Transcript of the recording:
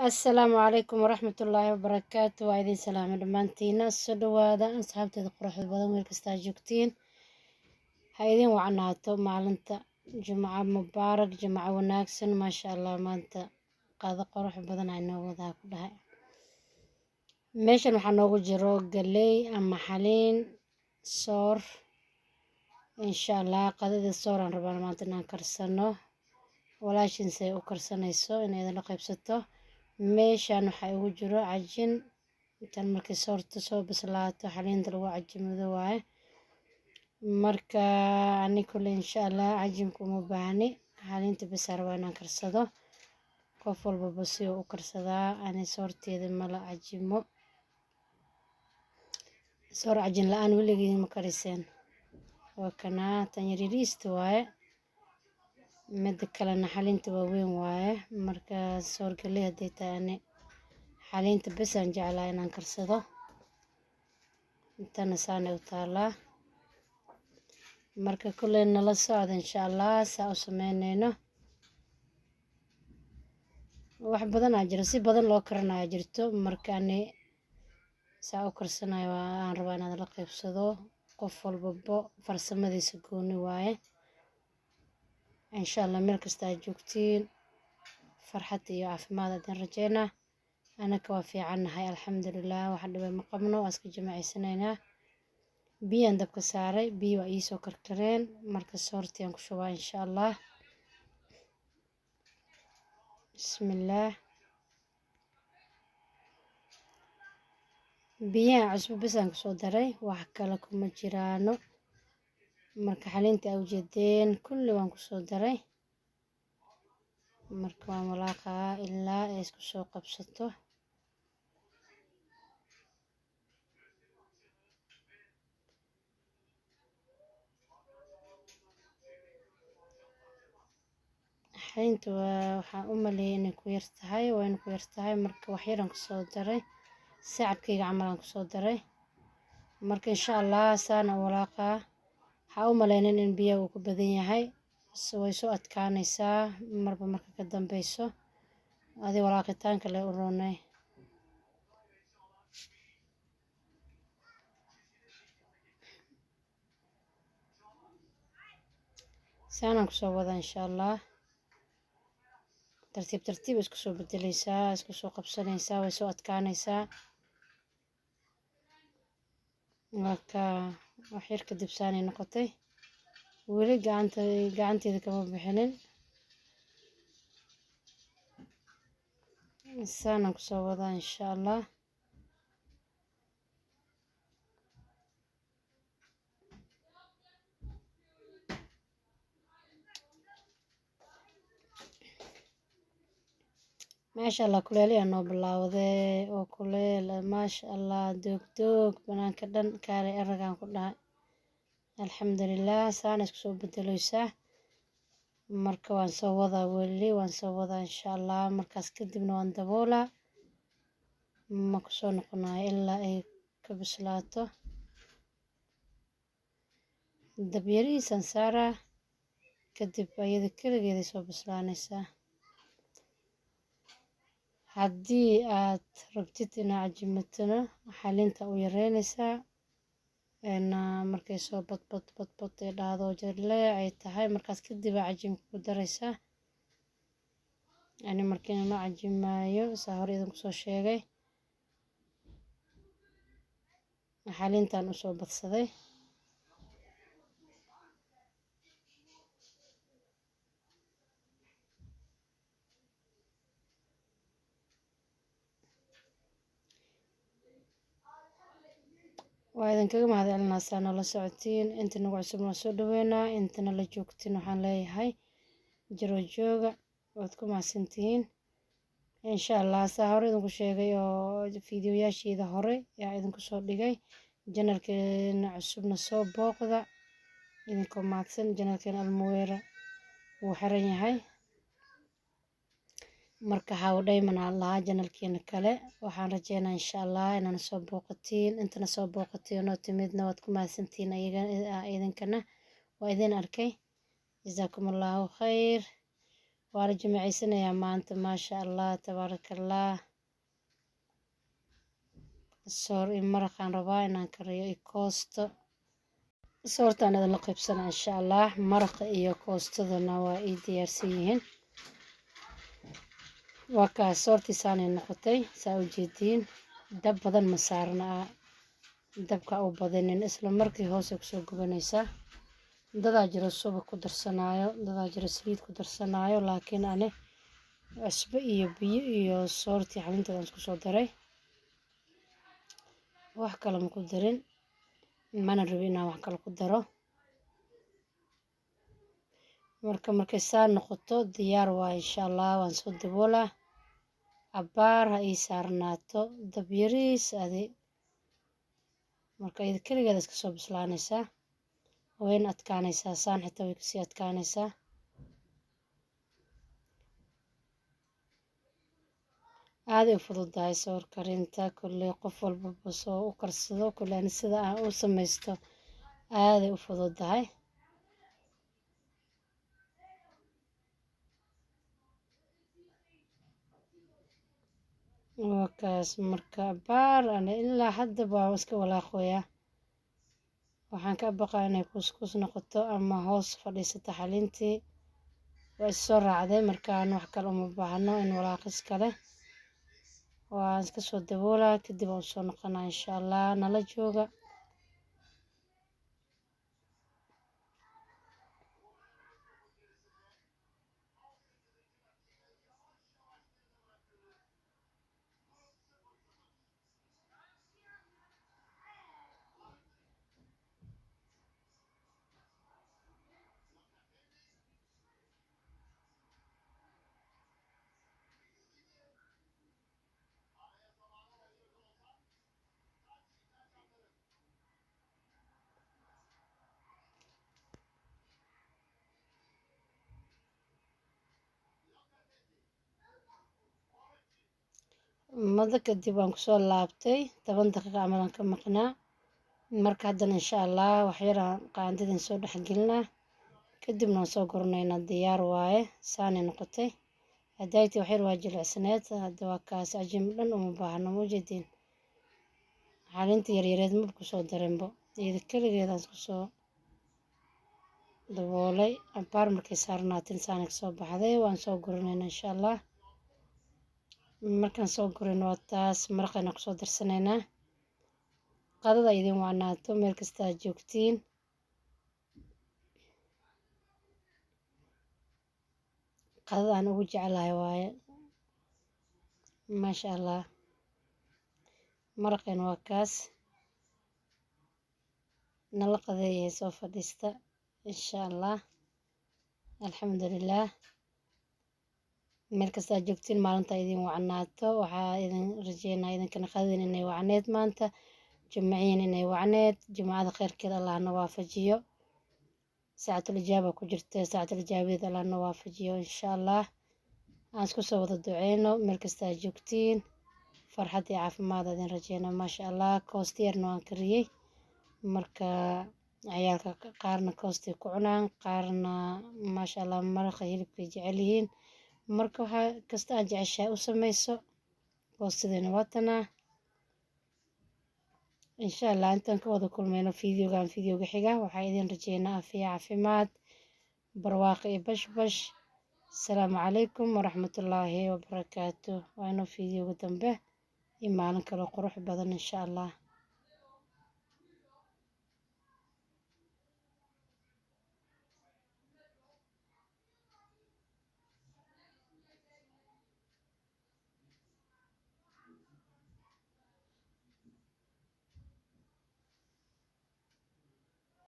Asalaamu calaykum waraxmatullaahi wabarakaatu. Waa idin salaamay dhammaantiina. Soo dhawaada, asxaabteeda quruxda badan, meel kastaa joogtiin. Ha idin wacnaato maalinta Jimco mubaarak, Jimco wanaagsan. Maasha Allah, maanta qado qurux badan aa inoo wadaa ku dhahay. Meeshan waxaa noogu jiro galey ama xaliin soor. Insha Allah qadada soor aan rabaa maanta inaan karsano. Walaashin say u karsanayso inay idinla qaybsato. Meeshan waxaa igu jiro cajin. Tan markay soorta soo bislaato xaliinta lagu cajimado waaye. Marka ani kule insha Allah cajinku uma baahni, xaliinta bes aan rabaa inaan karsado. Qof walbaba si uu u karsadaa. Ani soorteeda mala cajimo. Soor cajin la-aan weligeed ma kariseen. Waa kanaa, tan yaryariista waaye. Mida kalena xaliinta waaweyn waaye. Marka soor galey hadday tahay, ani xaliinta bes aan jeclaa inaan karsado. Intana saanay u taalaa. Marka kulley nala socda insha Allah saa u sameyneyno. Wax badan aa jiro, si badan loo karanayo jirto. Marka ani saa u karsanayo aan rabaa inaad la qaybsado. Qof walbaba farsamadiisa gooni waaye. Insha Allah meel kasta aad joogtiin farxad iyo caafimaad adin rajeynaa. Anaka waa fiicannahay, alxamdulilah, wax dhibay ma qabno, waa iska jamacaysanaynaa. Biyaan dabka saaray, biyo waa iisoo karkareen. Marka soortii aan ku shubaa insha Allah. Bismillaah. Biyaha cusbo bes aan kusoo daray, wax kale kuma jiraano. Marka xaliinta aa ujeedeen kulli waan kusoo daray. Marka waan walaaqaa ilaa ay isku soo qabsato. Xaliinta waa waxaan u maleeyay inay ku yar tahay, wayna ku yar tahay. Marka wax yar aan kusoo daray, sacabkayga camal aan kusoo daray. Marka insha Allah saana u walaaqaa. Ha u maleynin in biyaha uu ku badan yahay, way soo adkaanaysaa marba marka ka dambeyso. Adi walaaqitaanka le u roonay. Saanaan kusoo wadaa insha Allah. Tartiib tartiib isku soo bedeleysaa, isku soo qabsanaysaa, way soo adkaanaysaa. Marka wax yar kadib saanay noqotay. Weli gacanteeda kama bixinin. Saanaan kusoo wadaa insha Allah. Maasha Allah, kuleel ayaa noo bilaawday oo kuleel, maasha Allah, doog doog banaanka dhan kaalay aragaan ku dhahay. Alxamdulilah, saana isku soo bedeleysaa. Marka waan soo wadaa, weli waan soo wadaa insha Allah. Markaas kadibna waan daboolaa, ma kusoo noqonayo ilaa ay ka bislaato. Dab yariisaan saaraa, kadib ayada keligeeday soo bislaanaysaa. Haddii aad rabtid inaad cajimatona, xaliinta u yareynaysaa. Markay soo badbad badbad ay dhahdo, jarlee ay tahay, markaas kadib aa cajinka ku daraysaa. Ani markiina ma cajimaayo, saa hore idin kusoo sheegay. Xaliintan usoo badsaday. Waa idinkaga mahadcelinaa saa noola socotiin. Inta nagu cusubna waa soo dhaweynaa, intana la joogtiin waxaan leeyahay jiro jooga, waad ku mahadsantihiin. Insha Allah saa hore idinku sheegay oo fiidiyoyaasheeda hore yaa idinku soo dhigay, channelkeena cusubna soo booqda idinkoo mahadsan. Channelkeena Almuweera wuu xiran yahay. Marka Xaawo Dhayman aan lahaa channelkeena kale. Waxaan rajeynaa insha Allah inaan soo booqatiin. Intana soo booqatiin oo timidna waad ku mahadsantihiin. Ayaga idinkana waa idin arkay. Jazaakum Allahu khayr. Waa la jimcaysanayaa maanta, maasha Allah, tabaarakallah. Soor iyo maraqaan rabaa inaan kariyo iyo koosto. Soortaan idinla qaybsanaa insha Allah. Maraqa iyo koostadana waa ii diyaarsan yihiin. Waa kaas, soortii saanay noqotay, saa u jeediin. Dab badan ma saarna, dabka u badinin, isla markii hoose kusoo gubanaysaa. Dadaa jiro subag ku darsanaayo, dadaa jiro saliid ku darsanaayo, laakiin ani cusbo iyo biyo iyo soortii xalinteeda isku soo daray, wax kale ma ku darin, mana rabi inaan wax kale ku daro. Marka markay saa noqoto diyaar waaye insha Allah. Waan soo daboolaa, cabbaar ha ii saarnaato dab yariis adi. Marka iyada keligeeda iska soo bislaanaysaa, wayna adkaanaysaa, saan xitaa way kasii adkaanaysaa. Aaday u fududahay soor karinta, kolley qof walbaba soo u karsado. Kolley ani sida aan u samaysto aaday u fududahay. Waa kaas. Marka baar ani ilaa hadda baa iska walaaqoyaa. Waxaan ka baqaa inay kuskus noqoto ama hoos fadhiisato xalintii. Waa is soo raacday, markaan wax kale uma baahno in walaaqis kale. Waan iska soo daboolaa, kadib waan soo noqonaa insha Allah. Nala jooga. Mado kadib waan kusoo laabtay, 10 daqiiqo camal aan ka maqnaa. Marka haddana insha Allah waxyar aan qaandadan soo dhexgelinaa, kadibna waan soo guranaynaa. Diyaar waaye, saanay noqotay. Hadayti waxyar waa jilicsaneed, hadda waa kaas. Cajin dhan uma baahno, ma ujeediin? Xalinta yaryareed maba kusoo darinbo, iyada keligeedaan isku soo daboolay. Abaar markay saarnaatin saanay kasoo baxday. Waan soo guranaynaa insha Allah. Markaan soo gurino, waa taas, maraqayna kusoo darsanaynaa. Qadada idin wacnaato meel kasta aad joogtiin. Qadada aan ugu jeclahay waaye, maasha Allah. Maraqayna waa kaas. Nala qadeeyahay, soo fadhiista insha Allah. Alxamdulilah. Meel kasta aad joogtiin maalinta idin wacnaato. Waxaa idin rajeynaa idinkana qadin inay wacneed maanta, jimciin inay wacneed. Jimcada kheyrkeeda Allahna waafajiyo. Saacatul ijaaba ku jirta, saacatul ijaabadeed Allahna waafajiyo insha Allah. Aan isku soo wada duceyno meel kasta aad joogtiin. Farxad iyo caafimaad idin rajeynaa, maasha Allah. Koosti yarna waan kariyey. Marka ciyaalka qaarna koostay ku cunaan, qaarna maasha Allah maraqa hilibkay jecel yihiin. Marka waxaa kasta aad jeceshahay u samayso. Koostideena waa tanaa insha Allah. Intaan ka wada kulmayno videogan videoga xiga, waxaa idin rajeynaa afiya, caafimaad, barwaaqo iyo bashbash. Asalaamu calaykum waraxmatullaahi wabarakaatu. Waa inoo videoga dambe iyo maalin kaloo qurux badan insha Allah.